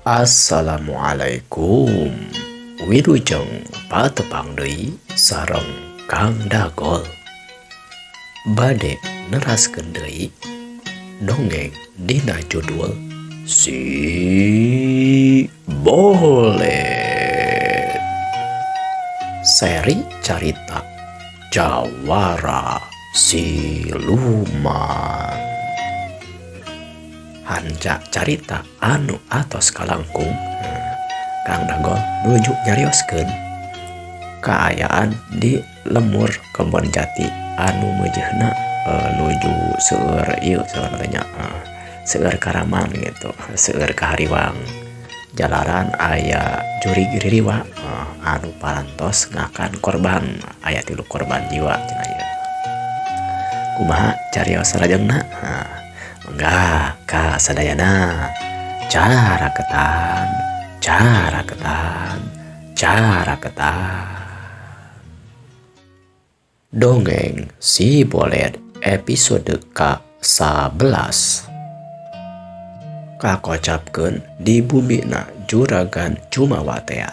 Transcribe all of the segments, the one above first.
Assalamualaikum. Wilujeng patepang deui sareng Kang Dagol. Bade neraskeun deui dongeng dina judul Si Bolet. Seri carita Jawara Siluman. Hanca carita anu atos kalangkung, Kang Dagol nuju nyarioskeun kaayaan di lembur Kebon Jati anu meujeuhna nuju seueur ieu saurna, seueur karaman gitu, seueur kahariwang jalaran aya jurig ririwa anu parantos ngakan korban, aya tilu korban jiwa cenah ieu. Kumaha carios salajengna? Mangga ka sadayana caraketan, caraketan, caraketan. Dongeng Si Boled episode ka-11 kakocapkeun di bumina Juragan Jumawa tea.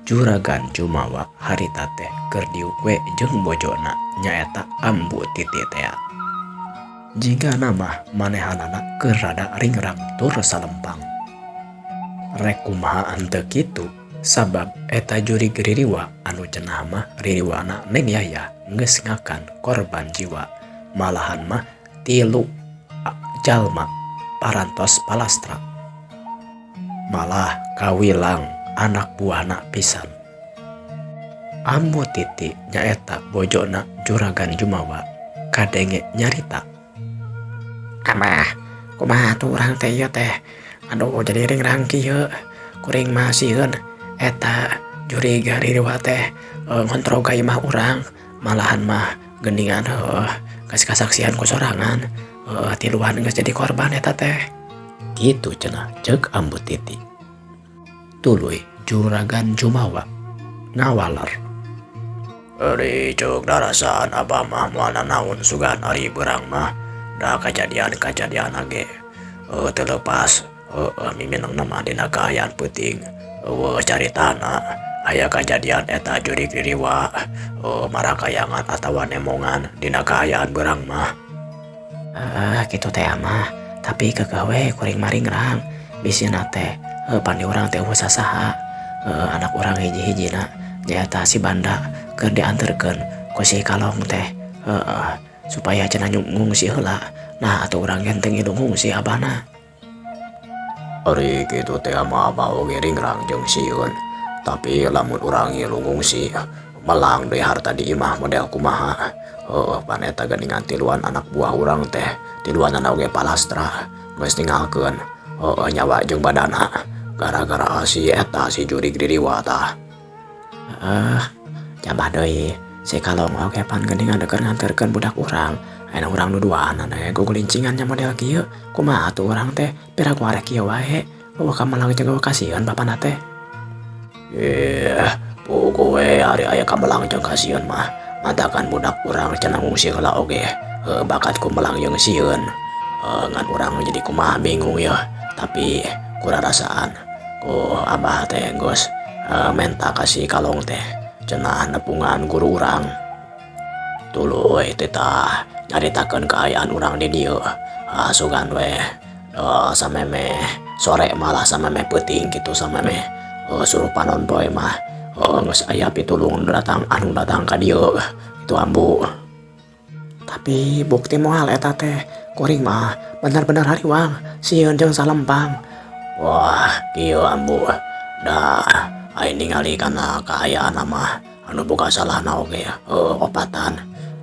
Juragan Jumawa harita teh keur diuk we jeung bojona, nyaeta Ambu Titi tea. Jigana mah manehanana keur rada ringrang tur salempang. Rek kumaha henteu kitu, sabab eta jurig ririwa anu cenah mah ririwana Neng Yayah geus ngakan korban jiwa, malahan mah tilu jalma parantos palastra. Malah kawilang anak buahna pisan. Ambu Titi, nyaeta bojona Juragan Jumawa, kadenge nyarita. Amah, kumaha atuh urang teh ieu teh? Aduh, jadi ringrang kieu. Kuring mah sieun eta jurig ririwa teh ngontrol ka imah urang. Malahan mah geuningan heuh geus kasaksian ku sorangan. Heuh, tiluan geus jadi korban eta teh. Kitu cenah ceuk Ambu Titi. Tuluy Juragan Jumawa ngawaler. Ari ceuk darasaan abah mah moal nanaon sugan ari beurang mah, da kajadian-kajadian ge teu leupas heueuh miminangna mah dina kaayaan peuting. Euweuh caritana aya kajadian eta jurig ririwa marakayangan atawa nemongan dina kaayaan beurang mah. Heeh, kitu teh mah, tapi keukeuh we kuring mah ringrang. Bisina teh pan di urang teh euweuh sasaha. Anak urang hiji-hijina, nyaeta si Banda, keur dianterkeun ku si Kalong teh. Heeh, supaya cenah ngungsi heula. Nah, atuh urang ge teu ngilu ngungsi abahna. Ari kitu teh mah abah oge ringrang jeung sieun. Tapi lamun urang ngilu ngungsi, melang deui harta di imah model kumaha. Heueuh, pan eta geuningan tiluan anak buah urang teh, tiluanana oge palastra, geus ninggalkeun heueuh nyawa jeung badana gara-gara si eta si jurig ririwa tah. Heeh, jabah deui si Kalong oge pan geuningan keur nganterkeun budak urang. Ayeuna urang nu duaan we gugulincingan nya model kieu. Kumaha atuh urang teh? Piraku arek kieu wae. Euweuh kamelang jeung euweuh kasieun bapana teh. Eh, puguh we ari aya kamelang jeung kasieun mah. Matakan budak urang cenah ngungsi heula oge heueuh bakat ku melang jeung sieun. Ngan urang jadi kumaha bingung yeuh. Tapi kurarasaan ku abah teh geus menta ka si Kalong teh cenah nepungan guru urang. Tuluy teh tah nyaritakeun kaayaan urang di dieu. Sugan we samemeh sore, malah samemeh peuting kitu, samemeh suruh panon poe mah geus aya pitulung datang anu datang ka dieu kitu, Ambu. Tapi bukti moal eta teh? Kuring mah bener-bener hariwang, sieun jeung salempang. Wah, kieu, Ambu, da aing ningali kana kaayaan mah anu boga salahna oge opatan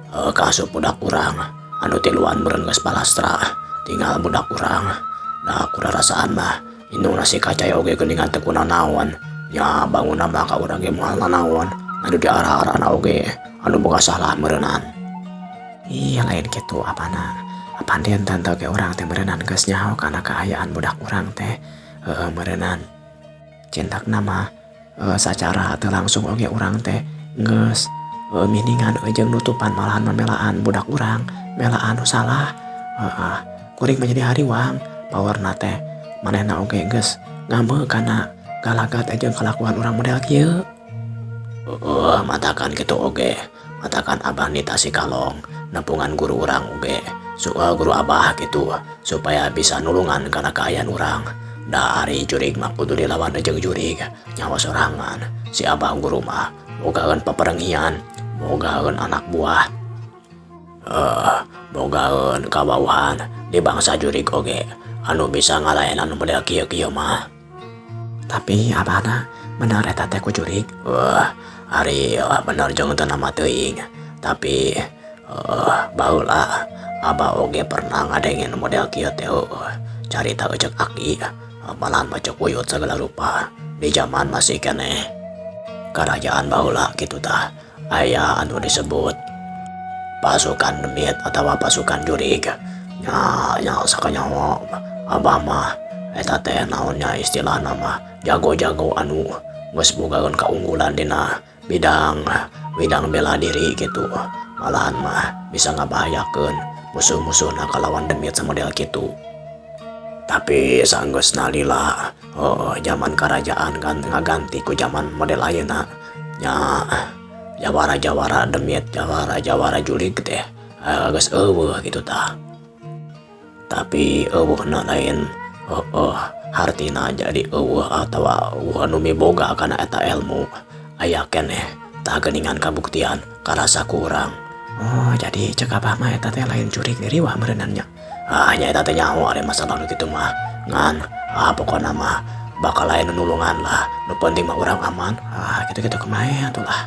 kaasup budak urang, anu tiluan meureun geus palastra, tinggal budak urang. Da kurarasaan mah indungna si Kacai oge geuningan teu kunanaon nya, bangunna mah ka urang ge moal nanaon anu diarah-arahna oge anu boga salah meureunan. Ih, lain kitu apana. Apan dinten teh ge urang teh meureunan geus nyaho kana kaayaan budak urang teh. Heueuh, meureunan. Cintakna mah sacara teu langsung oge urang teh geus miningan jeung nutupan, malahan memelaan budak urang, melaan nu salah. Heeh, kuring mah jadi hariwang, pawarna teh manehna oge geus Ngambek kana galagat jeung kalakuan urang model kieu. Heeh, matakan kitu oge. Matakan abah nita si kalong nepungan guru urang oge. Guru abah gitu supaya bisa nulungan kana kaayaan urang. Da ari jurig mah kudu dilawan jeung jurig nyawa sorangan. Si abah guru mah bogaeun paperengian, bogaeun anak buah. Bogaeun kawauhan di bangsa jurig oge anu bisa ngalaenan model kieu-kieu mah. Tapi abahna bener eta teh ku jurig? Ari bener jeung teu nama teuing. Tapi baheula abah oge pernah ngadengin model kieu teh carita ceuk aki malahan mah ceuk uyut segala rupa di zaman masih keneh karajaan baheula kitu tah aya anu disebut pasukan demit atawa pasukan jurig. Nya nya sakanyaho abah mah eta teh naonnya istilahna mah jago-jago anu geus bogaeun kaunggulan dina bidang bidang bela diri gitu, malahan mah bisa ngabahayakeun musuh-musuhna kalawan demit samodel kitu. Tapi sanggeusna lila zaman kerajaan kan ngaganti ku zaman model ayeuna nya, jawara-jawara demit, jawara-jawara jurig teh geus euweuh kitu tah. Tapi euweuhna lain hartina jadi euweuh atawa euweuh anu miboga kana eta ilmu. Aya keneh tah geuningan kabuktian karasa ku urang. Oh, jadi ceuk abah mah eta teh lain jurig diriwah meureunnan nya. Ah, nya eta teh nyaho ari masalah nu kitu mah. Ngan pokona mah bakal lain nulungan lah. Nu penting mah urang aman. Ah, kitu-kitu kumaha atuh lah.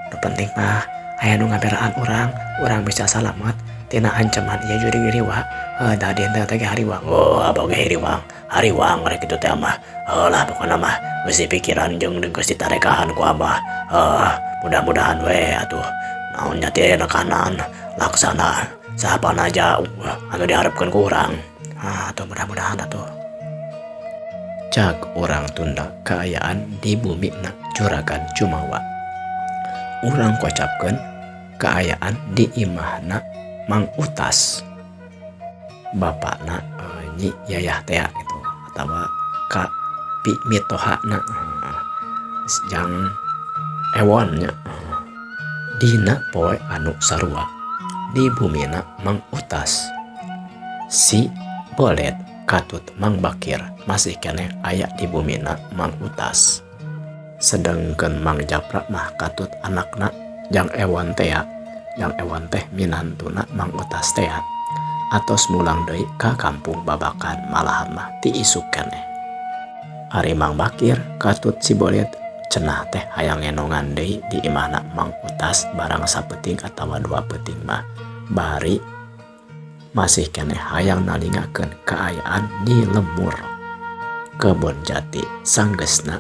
Nu penting mah aya nu ngabelaan urang, urang bisa salamet tina ancaman ieu jurig diriwah. Da dieu teh hariwang. Oh, abah oge hariwang. Hariwang rek kitu teh mah. Heuh lah pokona mah geus dipikiran jeung geus ditarekahan ku abah. Mudah-mudahan we atuh naon nya teh nekanan laksana sahapana aja anu diharapkeun ku urang. Ah, atuh mudah-mudahan atuh. Cak urang tunda kaayaan di bumi na Juragan Jumawa. Urang kocapkeun kaayaan di imahna Mang Utas. Bapakna Nyi Yayah tea gitu atawa ka pi mitohana jang ewon nya. Dina poe anu sarua di bumina Mang Utas. Si Bolet katut Mang Bakir masih keneh aya di bumina Mang Utas. Sedengkeun Mang Japra mah katut anakna jang ewon tea, jang ewon teh minantuna Mang Utas tea. Atos mulang deui ka kampung Babakan malahan mah ti isuk keneh. Ari Mang Bakir katut si Bolet cenah teh hayang ngenongan deui di imahna Mang Utas barang sapeuting atawa dua peuting mah bari masih keneh hayang nalingakeun kaayaan di lemur Kebon Jati sanggeusna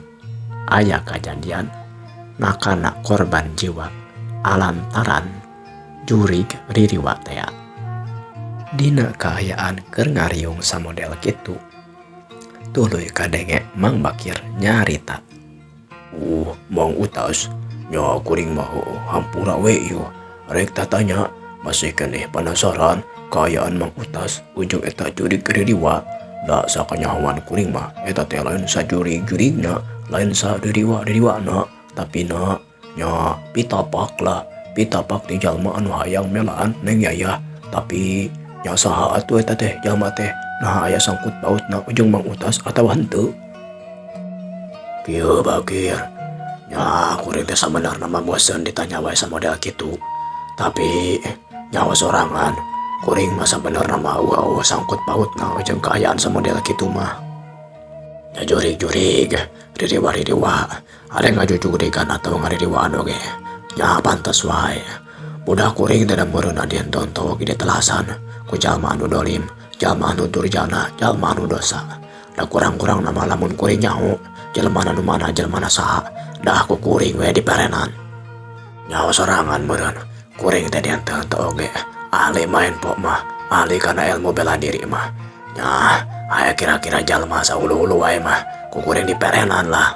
aya kajadian nakana korban jiwa alantaran jurig ririwa tea. Dina kaayaan keur ngariung samodel kitu tuluy kadenge Mang Bakir nyarita. Mang Utas nya kuring mah hampura we ieu rek tatanya masih keneh penasaran kaayaan Mang Utas ujung eta jurig ririwa. Da sakanyahoan kuring mah eta teh lain sajurig-jurigna, lain sadiriwa-diriwana, tapi na nya pitapak lah, pitapak di jalma anu hayang melaan Neng Yayah. Tapi nya saha atuh eta teh jalma teh nah aya sangkut pautna ujung Mang Utas atawa henteu. Kieu Bakir, nya kuring teh sabenerna mah bosen ditanya wae samodel kitu. Tapi nyawa sorangan kuring mah sabenerna mah eueuh sangkut pautna jeung kaayaan samodel kitu mah. Nya jurig-jurig, ririwa-ririwa, ada ngajujurigan atau ngaririwaan oge. Nya pantes wae. Budak kuring teh da meureunna dientonto oge ditelasan ku jalma anu dolim, jalma anu durjana, jalma anu dosa. Da kurang-kurang nama lamun kuring nyaho jelema anu mana jelema saha, dah ku kuring we diperenan. Nyaho sorangan meureun kuring teh dientonto oge ahli main pok mah, ahli kana ilmu bela diri mah. Nya aya kira-kira jalma saulu-ulu wae mah ku kuring diperenan lah.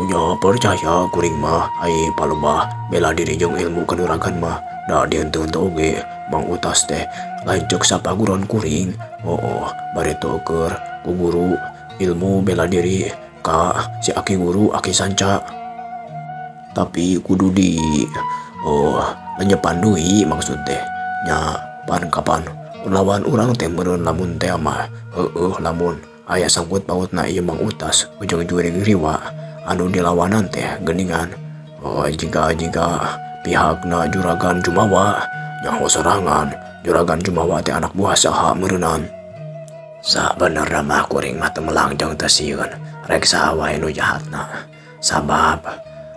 Nya percaya kuring mah ai palebah bela diri jeung ilmu kanuragan mah da dientonto oge Mang Utas teh lain ceuk sapaguron kuring. Oh, bari teu keur ku guru Ilmu bela diri ka si aki guru aki sanca. Tapi kudu di oh lenyepan deui maksud teh nya pan kapan lawan urang teh meureun lamun teh mah heueuh lamun aya sangkut pautna ieu Mang Utas jeung jurig riwa anu dilawanan teh geuningan oh jiga pihakna Juragan Jumawa nyaho sorangan Juragan Jumawa teh anak buah saha meureunnan. Sabenerna mah kuring mah teu melang jeung teu sieun rek saha wae nu jahatna sabab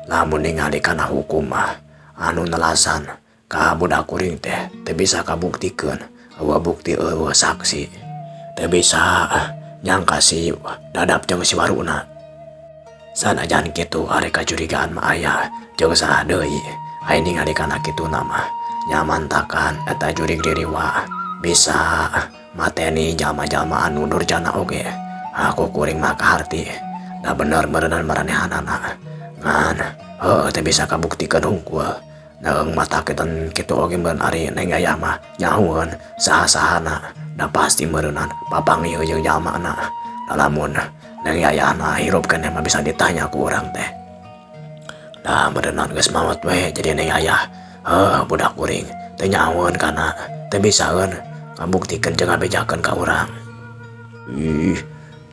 lamun ningali kana hukum mah anu nelasan ka budak kuring teh teu bisa kabuktikeun eueuh bukti eueuh saksi teu bisa nyangka si Dadap jeung si Waruna. Sanajan kitu ari kacurigaan mah aya jeung saha deui ai ningali kana kituna mah nyamantakan eta jurig ririwa bisa mateni jalma-jalma anu durjana oge. Aku kuring mah kaharti da bener meureunnan maranehanana ngan heueuh teu bisa kabuktikeun hungkul. Neung mata keten kitu oge meureun ari Neng Yayah mah nyahueun saha-sahana da pasti meureunnan papanggih jeung jalmana. Da lamun Neng Yayahna hirup keneh mah bisa ditanya ku urang teh. Da meureunnan geus maot we jadi Neng Yayah heuh budak kuring teu nyahueun kana teu bisaeun ngabuktikeun jeung ngabejakeun ka urang. Ih,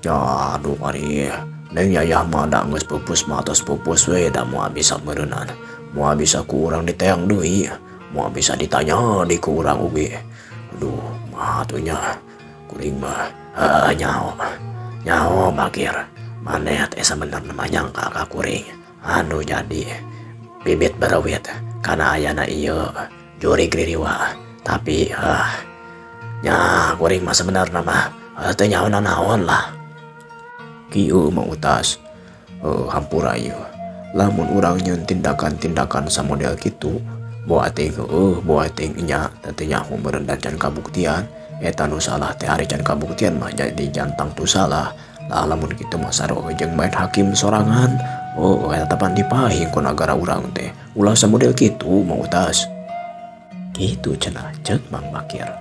aduh ari Neng Yayah mah da geus pupus mah tos pupus we da moal bisa meureunnan. Moal bisa ku urang diteang deui, moal bisa ditanya deui ku urang oge. Aduh, mah atuh nya kuring mah heuh nyaho. Nyaho Bakir, maneh teh sabenerna mah nyangka ka kuring anu jadi bibit berewit kana ayana ieu jurig ririwa. Tapi nya kuring mah sebenarna mah teu nyaho nanaon lah. Kieu Mang Utas, hampura ieu. Lamun urang nyeun tindakan-tindakan samodel kitu, boa teuing heueuh, boa teuing nya teu nyaho meureun dan can kabuktian. Eta nu salah teh ari can kabuktian mah jadi jantang tu salah. Lah lamun kitu mah sarua jeung main hakim sorangan. Oh, eta pan dipahing ku nagara urang teh. Ulah samodel kitu Mang Utas. Kitu cenah ceuk Mang Bakir.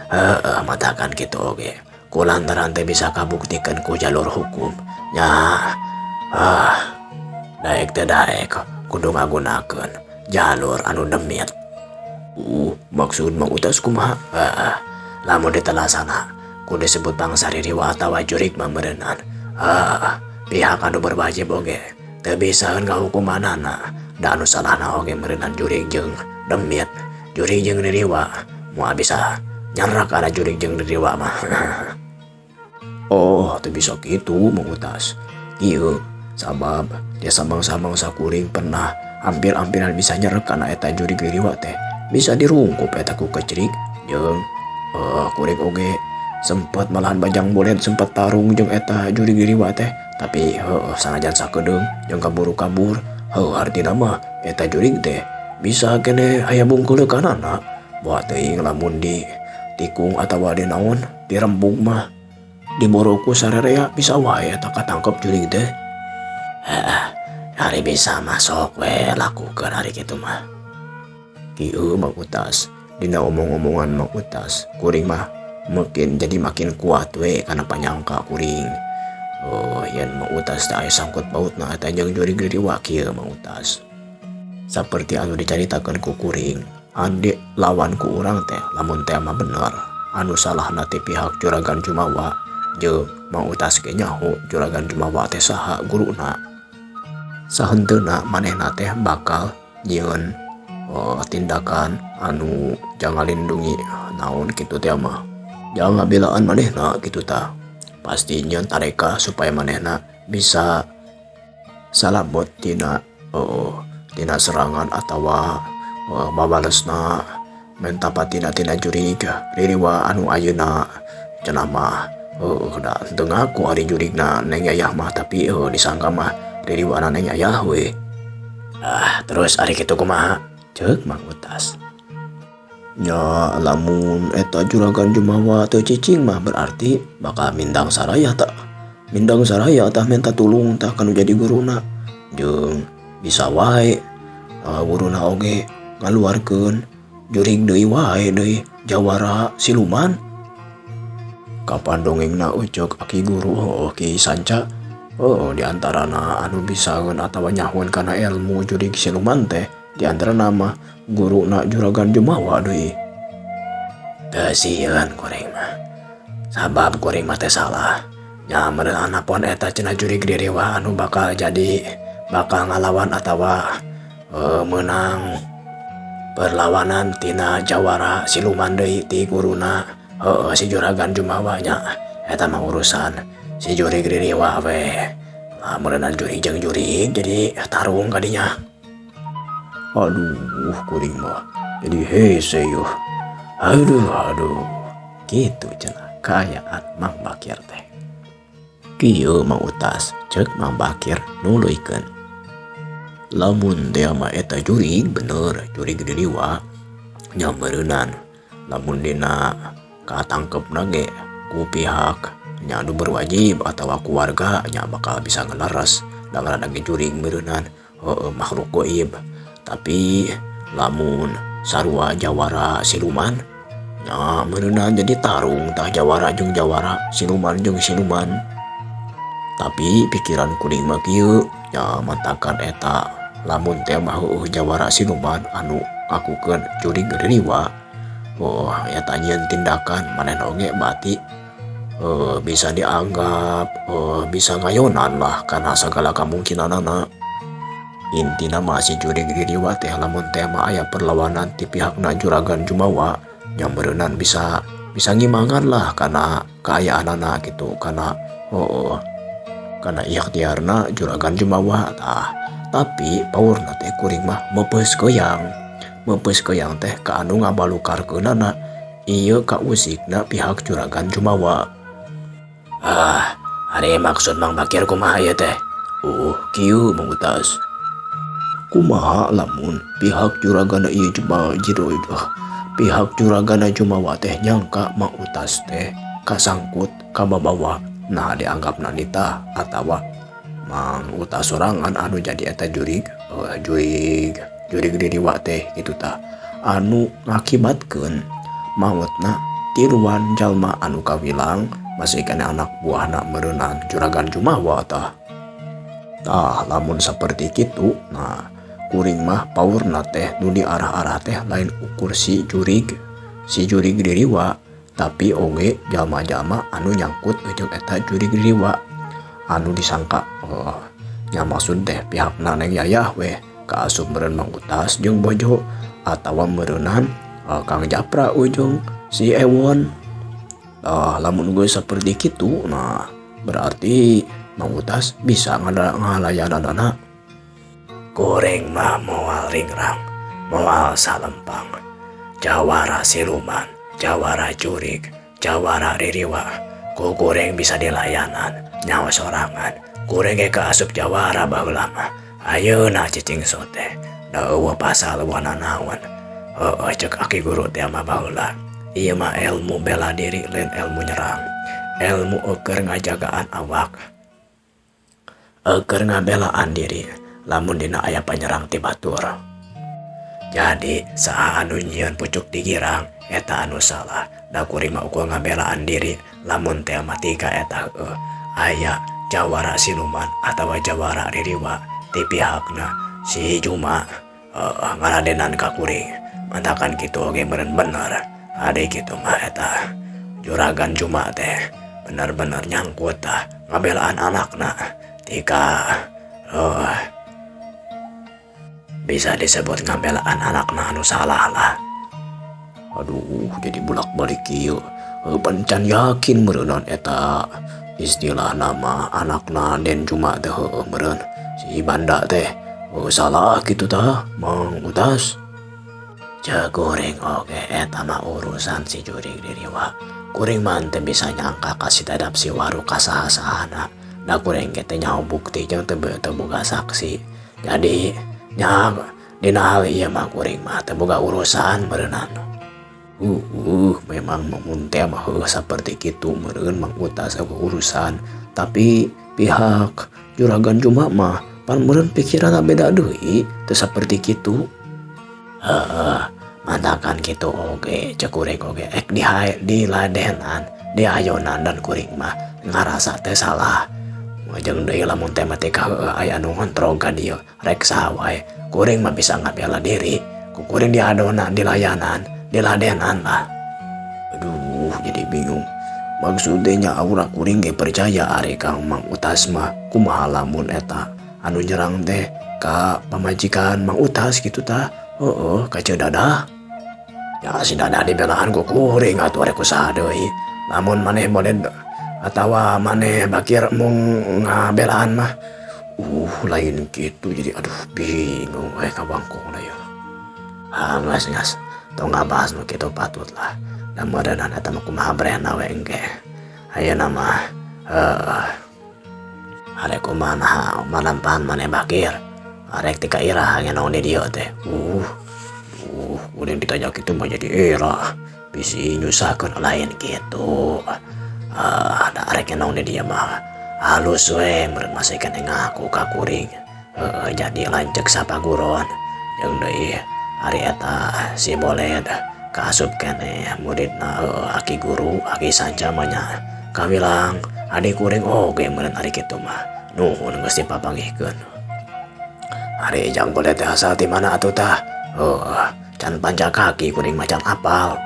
Heeh, matakan kitu oge. Kulantaran teh bisa kabuktikeun ku jalur hukum. Nya daek teh daek kudu ngagunakeun jalur anu demit. Maksud Mang Utas kumaha? Lamun ditelasana kudu disebut bangsa ririwa atawa jurig mah meureunnan. Pihak anu berwajib oge teu bisaeun ngahukumanana. Da anu salahna oge meureunnan jurig jeung demit, jurig jeung ririwa moal bisa nyerak kana jurig jeung ririwa mah. Oh, teu bisa kitu Mang Utas. Kieu sabab dia samang-samang sakuring pernah hampir-hampiran bisa nyerek kana eta jurig ririwa teh. Bisa dirungkup eta ku kecrik jeung kuring oge sempat malahan bajang bolet sempat tarung jeung eta jurig ririwa teh. Tapi heuh sanajan sakedeung jeung kaburu kabur, heuh hartina mah eta jurig teh bisa keneh aya bungkeulekanana. Boa teuing lamun di tikung atawa di naon dirembug mah diboro ku sarerea bisa wae eta katangkep jurig teh. Hari bisa masuk we lakukeun hari kitu mah. Kieu Mang Utas dina omong-omongan Mang Utas kuring mah makin jadi makin kuat we kana panyangka kuring. Oh, yen Mang Utas teh aya sangkut pautna eta jeung jurig ririwa kieu Mang Utas. Saperti anu dicaritakeun ku kuring, anu lawan ku urang teh lamun teh mah bener, anu salahna teh pihak Juragan Jumawa jeung Mang Utas ge nyaho Juragan Jumawa teh saha guruna. Sahenteuna manehna teh bakal nyieun tindakan anu jangan lindungi naon kitu teh mah. Jangan belaan manehna kitu tah. Pasti nyieun tareka supaya manehna bisa salabot tina tina serangan atawa babalesna menta patina tina jurig ririwa anu ayeuna cenah mah da teu ngaku ari jurigna Neng Yayah mah tapi disangka mah ririwana Neng Yayah we. Terus ari kitu kumaha? Ceuk Mang Utas. Nya lamun eta Juragan Jumawa teu cicing mah berarti bakal mindang saraya tah. Mindang saraya tah minta tulung tah kanu jadi guruna. Jeung bisa wae guruna oge ngaluarkeun jurig deui wae deui jawara siluman. Kapan dongengna ucuk aki guru heueuh Ki Sanca heueuh di antarana anu bisaeun atawa nyahoeun kana ilmu jurig siluman teh di antarana mah guruna Juragan Jumawa deui. Teu sieun kuring mah. Sabab kuring mah teh salah. Nya meureun anapon eta cenah jurig diriwa anu bakal jadi bakal ngalawan atawa meunang perlawanan tina jawara siluman deui ti guruna heueuh si Juragan Jumawa nya eta mah urusan si jurig diriwa we. Lah meureunnan jurig jeung jurig jadi tarung kadinya. Aduh kuring mah jadi hese yuh. Aduh aduh kitu cenah kaayaan Mang Bakir teh. Kieu Mang Utas ceuk Mang Bakir nuluykeun. Lamun teh mah eta jurig bener jurig diriwa nya meureunan lamun dina katangkepna ge ku pihak nya anu berwajib atawa ku warga nya bakal bisa ngaleres da ngaranna ge jurig meureunan heueuh makhluk goib. Tapi lamun sarua jawara siluman nya meureunan jadi tarung tah jawara jeung jawara siluman jeung siluman. Tapi pikiran kuring mah kieu nya mantakan eta lamun teh mah heueuh jawara siluman anu ngakukeun jurig ririwa oh eta nyieun tindakan manehna oge berarti bisa dianggap bisa ngayonan lah kana sagala kamungkinanana. Intina mah si jurig ririwa teh lamun teh mah aya perlawanan ti pihakna Juragan Jumawa nya meureunan bisa bisa ngimangan lah kana kaayaanana kitu kana heueuh kana ikhtiarna Juragan Jumawa tah. Tapi paurna teh kuring mah meupeus goyang teh ka anu ngabalukarkeunana ieu kausikna pihak Juragan Jumawa. Ah, ari maksud Mang Bakir kumaha ieu teh? Kieu Mang Utas. Kumaha lamun pihak Juragan ieu Jumawa jero pihak Juragan Jumawa teh nyangka Mang Utas teh kasangkut kababawa nah dianggapna nitah atawa Mang Utas sorangan anu jadi eta jurig jurig jurig diriwa teh kitu tah anu ngakibatkeun mautna tiluan jalma anu kawilang masih kana anak buahna meureunan Juragan Jumawa tah. Tah lamun saperti kitu nah kuring mah paurna teh nu diarah-arah teh lain ukur si jurig diriwa tapi oge jalma-jalma anu nyangkut jeung eta jurig diriwa anu disangka nya maksud teh pihakna Neng Yayah weh kaasup meureun Mang Utas jeung Bojo atawa meureunan Kang Japra ujung si Ewon. Tah lamun geus saperti kitu nah berarti Mang Utas bisa ngalayananana. Kuring mah moal ringrang, moal salempang, jawara siluman, jawara jurig, jawara ririwa, ku kuring bisa dilayanan, nyawa sorangan, kuring ge kaasup jawara baheula mah. Ayeuna cicing sote, da eueuh pasal eueuh nanaon. Heueuh ceuk aki guru teh mah baheula. Ieu mah ilmu bela diri lain ilmu nyerang. Ilmu eukeun ngajagaan awak. Eukeun ngabelaan diri lamun dina aya panyerang ti batur. Jadi saha anu nyieun pucuk digirang eta anu salah. Da kuring mah ukur ngabelaan diri lamun teh mah tiga eta heueuh aya jawara siluman atawa jawara ririwa ti pihakna si Juma ngaladenan ka kuring. Mantakan kitu oge meureun bener. Ade kitu mah eta Juragan Juma teh bener-bener nyangkut tah ngabelaan anakna tika bisa disebut ngabelaan anakna anu salah lah. Aduh jadi bolak-balik kieu. Pan can yakin meureunnan eta istilah nama anakna Den Juma teh heueuh meureun si Banda teh salah kitu tah Mang Utas. Ceuk kuring oge eta mah urusan si jurig diriwa. Kuring mah teu bisa nyangka ka si dadap si waru ka saha-sahana. Da kuring ge teu nyaho bukti jeung teu boga saksi. Jadi nya dina hal ieu mah kuring mah teu boga urusan meureunnan. Memang mun teh mah heueuh saperti kitu meureun Mang Utas eueuh urusan. Tapi pihak Juragan Juma mah pan meureun pikiranna beda deui teu saperti kitu. Heeh, mantakan kitu oge ceuk kuring oge ek diladenan Diayonan dan kuring mah ngarasa teh salah. Jeung deui lamun teh mah teh aya anu ngontrol ka dieu rek saha wae kuring mah bisa ngabela diri. Ku kuring diadonan, dilayanan, diladenan lah. Aduh, jadi bingung. Maksudnya aura kuring ge percaya ari Kang Mang Utas mah kumaha lamun eta anu nyerang teh ka pamajikan Mang Utas gitu tah. Heeh, ka Ceu Dadah. Ya si Dadah dibelaan ku kuring atuh arek kusaha deui. Lamun maneh boleh atawa maneh Bakir mung ngabelaan mah. Lain gitu jadi aduh bingung we ka bangkong ya. Ah, ngas tong ngabahas nu kitu patut lah. Da meureunana eta mah kumaha brehna we engke. Ayeuna mah arek kumaha malampahan maneh Bakir. Arek teh ka iraha ngenong di dieu teh. Kuring ditanya kitu mah jadi era. Bisi nyusahkeun lain kitu. Da arek ngenong di dieu mah halus we meureun masih keneh ngaku ka kuring. Jadi lanceuk sapaguron. Jeung deui ari eta si Boled kaasup keneh muridna aki guru aki sanca mah nya kawilang adik kuring oge meureun ari kitu mah nuhun geus dipapanggihkeun. Ari jang Boled teh asal ti mana atuh tah? Can panca kaki kuring mah can apal.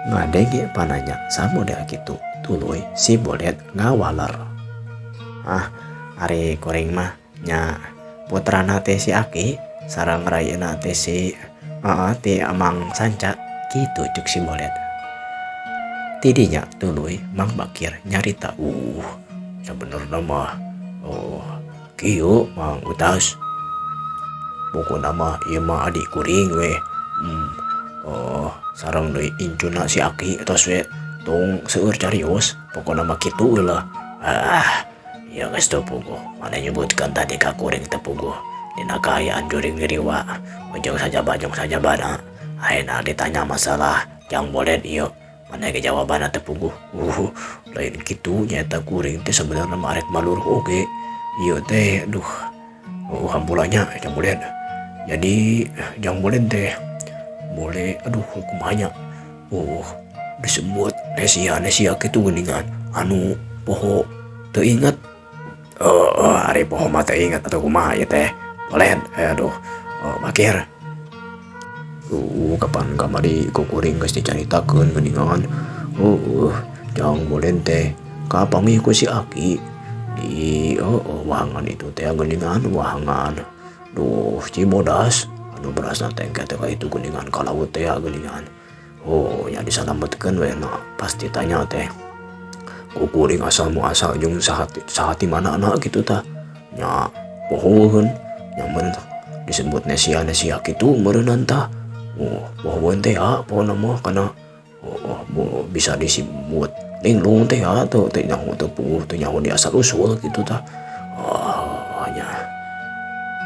Ngadenge pananya samodel kitu tuluy si Boled ngawaler. Ah, ari kuring mah nya putrana teh si aki sareng rayina teh si ti Amang Sanca kitu cuk si Boled. Tidinya tuluy Mang Bakir nyarita, sabenerna mah kieu Mang Utas. Pokona mah ieu mah adik kuring we. Sareng deui incuna si aki tos we tong seueur carios, pokona mah kitu we lah. Ah, ya geus teu puguh. Maneh nyebutkeun tadi ka kuring teu puguh. Dina kaayaan juring ngiriwa, ujung sajaba jeung sajabana. Ayeuna ditanya masalah jang Boled ieu, maneh ge jawabanna teu puguh. Lain kitu nyaeta kuring teh sebenarnya mah arek malur oge. Ieu teh aduh, hampuranya jang Boled. Jadi jang Boled teh boleh aduh kumaha nya. Disebut Nesia kitu geuningan anu poho teu inget. Ari poho mah teu inget atuh kumaha ieu teh. Boled, aduh, Bakir. Kapan kamari ku kuring geus dicaritakeun geuningan. Jang Boled teh kapanggih ku si aki di wahangan itu teh geuningan wahangan. Duh, Cibodas anu berasna teh engke teh ka itu geuningan ka laut teh geuningan. Nya disalametkeun we na pasti tanya teh. Ku kuring asal muasal jeung sahati mana-na kitu tah. Nya pohoeun. Nya meureun disebut Nesia kitu meureunnan tah. Pohoeun teh ya pokona mah kana bisa disebut linglung teh ya teu nyaho teu puguh teu nyaho di asal usul kitu tah. Nya.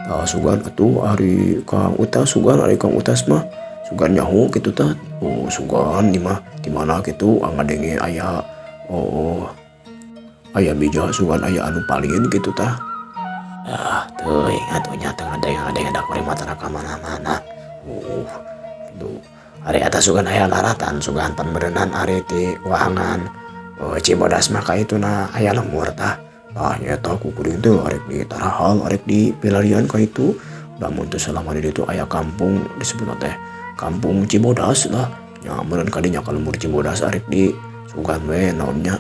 Tah sugan atuh ari Kang Utas, sugan ari Kang Utas mah sugan nyaho kitu tah. Sugan di mah di mana kitu ngadenge aya aya bija sugan aya anu palin kitu tah. Ah, teuing atuh nya teu ngadenge-ngadenge da kuring mah tara ka mana-mana. Duh. Ari eta sugan aya laratan sugan pan berenang ari ti wahangan. Cibodas mah ka ituna aya lemur tah. Tah nya eta ku kuring teh arek di tarahal arek di pilarian ka itu. Lamun teu salah mah di ditu aya kampung disebutna teh Kampung Cibodas lah. Nya meureun ka dinya ka lembur Cibodas arek di sugan we naon nya.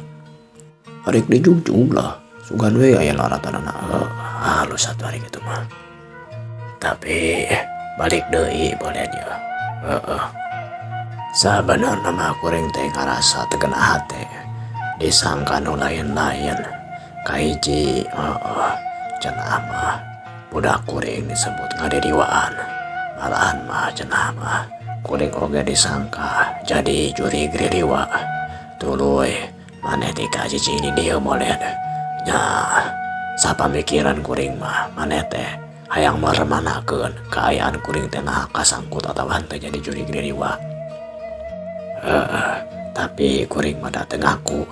Arek di jugjug lah. Sugan we aya laratanana. Halus satu hari gitu mah. Tapi balik deui boleh dia. Heeh. Sabenerna mah kuring teh ngarasa teu kena hate. Disangka nu lain-lain. Kahiji cenah mah budak kuring disebut ngadiriwaan. Malahan mah cenah mah kuring oge disangka jadi jurig ririwa. Tuluy maneh teh ka cicing di dieu boleh. Nya sapamikiran kuring mah maneh teh hayang meremanakeun kaayaan kuring teh nah kasangkut atawa henteu jadi jurig ririwa. Tapi kuring mah da teu ngaku.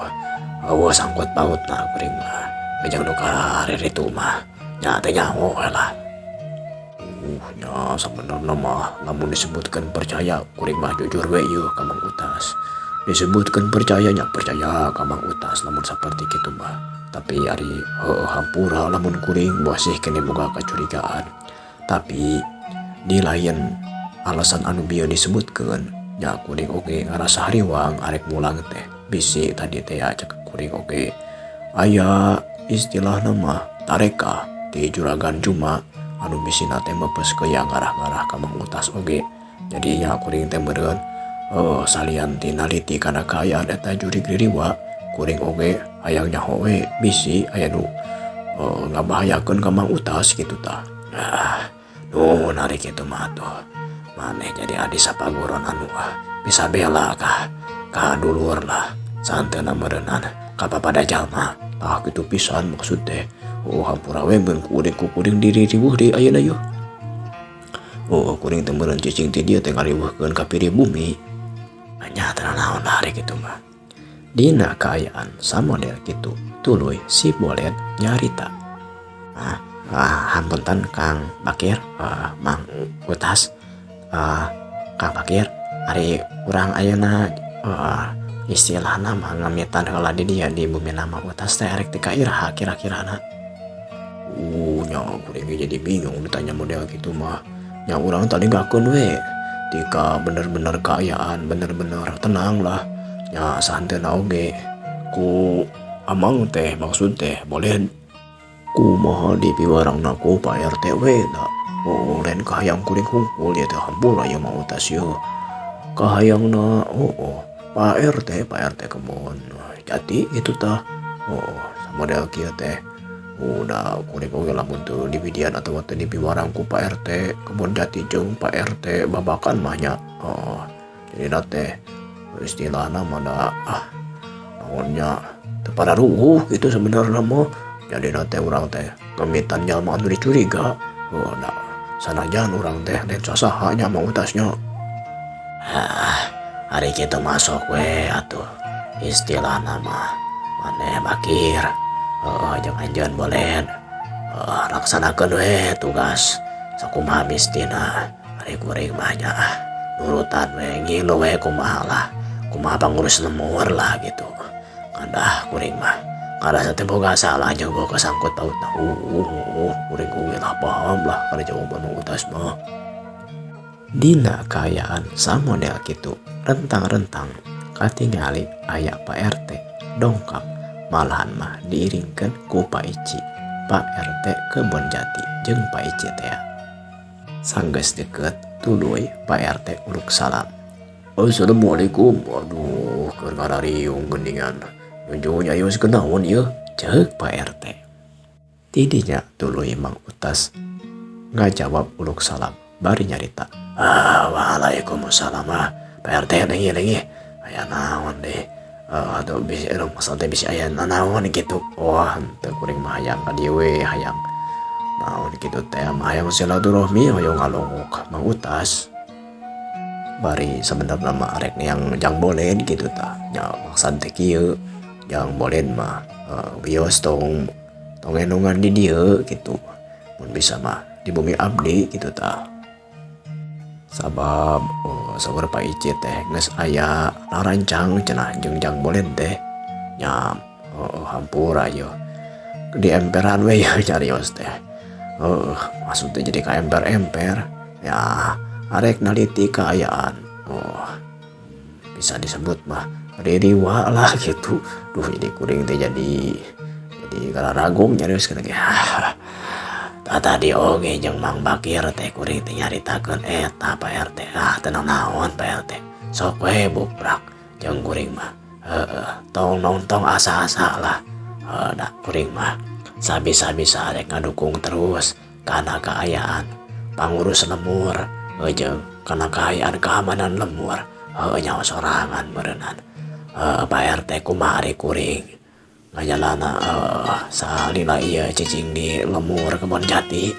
Eueuh sangkut pautna kuring mah. Jeung nu kararitu mah nya teu nyaho lah. Nya sabenerna mah lamun disebutkeun percaya kuring mah jujur we ieu ka Mang Utas. Disebutkeun percaya nya percaya ka Mang Utas lamun saperti kitu mah. Tapi ari heueuh hampura lamun kuring masih keneh boga kacurigaan. Tapi di lain alasan anu bieu disebutkeun nya kuring oge ngarasa hariwang arek mulang teh bisi tadi teh ya cek kuring oge aya istilahna mah tarekah ti Juragan Juma anu bisina teh meupeus yang ngarah-ngarah ka Mang Utas oge. Jadi nya kuring teh meureun salian ti naliti kana kaayaan eta jurig ririwa kuring oge hayang nyaho we bisi aya nu ngabahayakeun ka Mang Utas kitu tah. Ah, nuhun ari kitu mah atuh. Maneh jadi adi sapagoron anu bisa bela kah ka dulur lah sahenteuna meureunnan ka papada jalma. Tah kitu pisan maksud teh. Oh hampura we mun ku kuring diririweuh deui ayeuna yeuh. Oh kuring teh meureun cicing ti dieu teh ngariweuhkeun ka piri bumi. Nya teu nanaon lah ari kitu mah. Dina kaayaan samodel kitu tuluy si Bolen nyarita. Hapunten Kang Bakir, Mang Utas, Kang Bakir, ari urang ayeuna istilahna mah ngamitan heula di dieu di bumi Mang Utas teh arek teh ka iraha kira-kirana. Nya kuring ge jadi bingung ditanya model kitu mah. Nya urang talinggakeun we. Tika bener-bener kaayaan bener-bener tenang lah. Nya sahenteuna oge ku amang teh maksud teh boleh kumaha dipiwarangna ku Pak RT we da. Oh lain kahayang kuring hungkul ieu teh hampura ieu Mang Utas yeuh. Kahayangna oh Pak RT Kebon Jati kitu tah. Oh model kieu teh udah kuring oge lamun teu dibidian atawa teu dipiwarang ku Pak RT Kebon Jati jeung Pak RT Babakan mah nya. Oh jadina teh istilahna mah da naon nya teu pararuguh kitu sebenarna mah. Jadina teh urang teh ngemitan jalma anu dicuriga. Oh da sanajan urang teh lain sasaha nya Mang Utas nya. Ari kitu masuk we atuh istilahna mah maneh Bakir. Jeung anjeun Bolen. Laksanakeun we tugas sakumaha mistina. Ari kuring mah nya nurutan we ngilu we kumaha lah. Kumaha pangurus lemur lah gitu. Kadah kuring mah ngarasa teh boga salah jeung boga sangkut pautna. Kuring oge lah paham lah kana jawaban Mang Utas mah. Dina kaayaan samodel kitu rentang-rentang katingali aya Pak RT dongkap malahan mah diiringkeun ku Pak Ici. Pak RT Kebon Jati jeung Pak Ici teh. Sanggeus deukeut tuluy Pak RT uluk salam. Assalamualaikum. Aduh, keur ngarariung geuningan. Nuju nyayos kunaon ieu? Ceuk Pak RT. Tidinya tuluy Mang Utas ngajawab uluk salam bari nyarita. Waalaikumsalam Pak RT lengi-lengi. Aya naon deh? Aduh bisi maksud teh bisi aya naon kitu. Wah, henteu kuring mah hayang ka dieu we hayang. Naon kitu teh mah hayang silaturahmi hoyong ngalongok Mang Utas. Bari sebenarna mah arek yang jang bolen kitu tah. Nya maksad teh kieu. Jang bolen mah wios tong endongan di dieu kitu. Mun bisa mah di bumi abdi kitu tah. Sabab saur Pak Ici teh geus aya larancang cenah jeung jang bolen teh. Nya hampura ieu. Di emperan we ieu carios teh. Maksud teh jadi ka emper-emper. Ya arek naliti kaayaan. Bisa disebut mah ririwa lah gitu. Duh ini kuring teh jadi kararagong nyarios kana ge. Tadi oge jeung Mang Bakir teh kuring teh nyaritakeun eta Pak RT. Teu naon Pak RT. Sok we buprak jeung kuring mah. Tong nongtong asa-asa lah. Da kuring mah sabisa-bisa arek ngadukung terus kana kaayaan pangurus lemur jeung kana kaayaan keamanan lemur. Nyawa sorangan meureunnan. Pak RT kumaha ari kuring ngajalana salila ieu cicing di lemur Kebon Jati.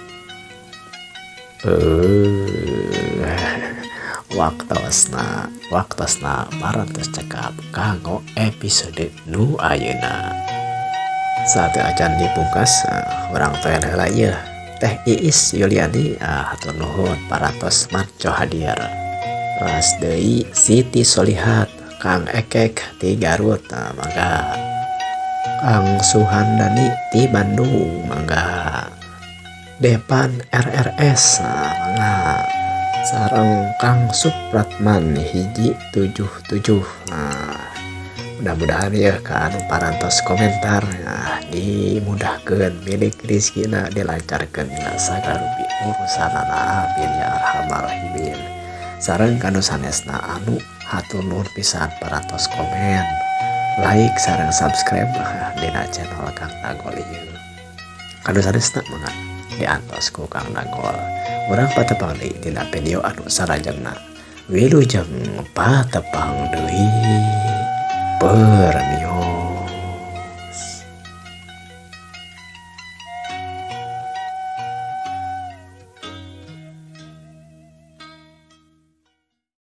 Waktosna parantos cekap kanggo episode nu ayeuna. Saateu acan dipungkas urang toel heula ieu Teh Iis Yuliani hatur nuhun parantos manco hadir. Ras deui Siti Solihat Kang Ekek ti Garut, nah, mangga. Kang Suhandani ti Bandung, mangga. Depan RRS, nah, mangga. Sareng Kang Supratman hiji 77. Nah, mudah-mudahan ya ka anu parantos komentar, nah, dimudahkeun milik rizkina, dilancarkeun dina sagarupi urusanana, amin ya arhamar rahimin. Sareng kanu sanesna anu hatur nuhun pisan parantos komen, like sareng subscribe dina channel Kang Nagol ieu. Kanu sanesna mangga diantos ku Kang Nagol. Urang patepang deui dina video anu salajengna. Wilujeng patepang deui. Permisi.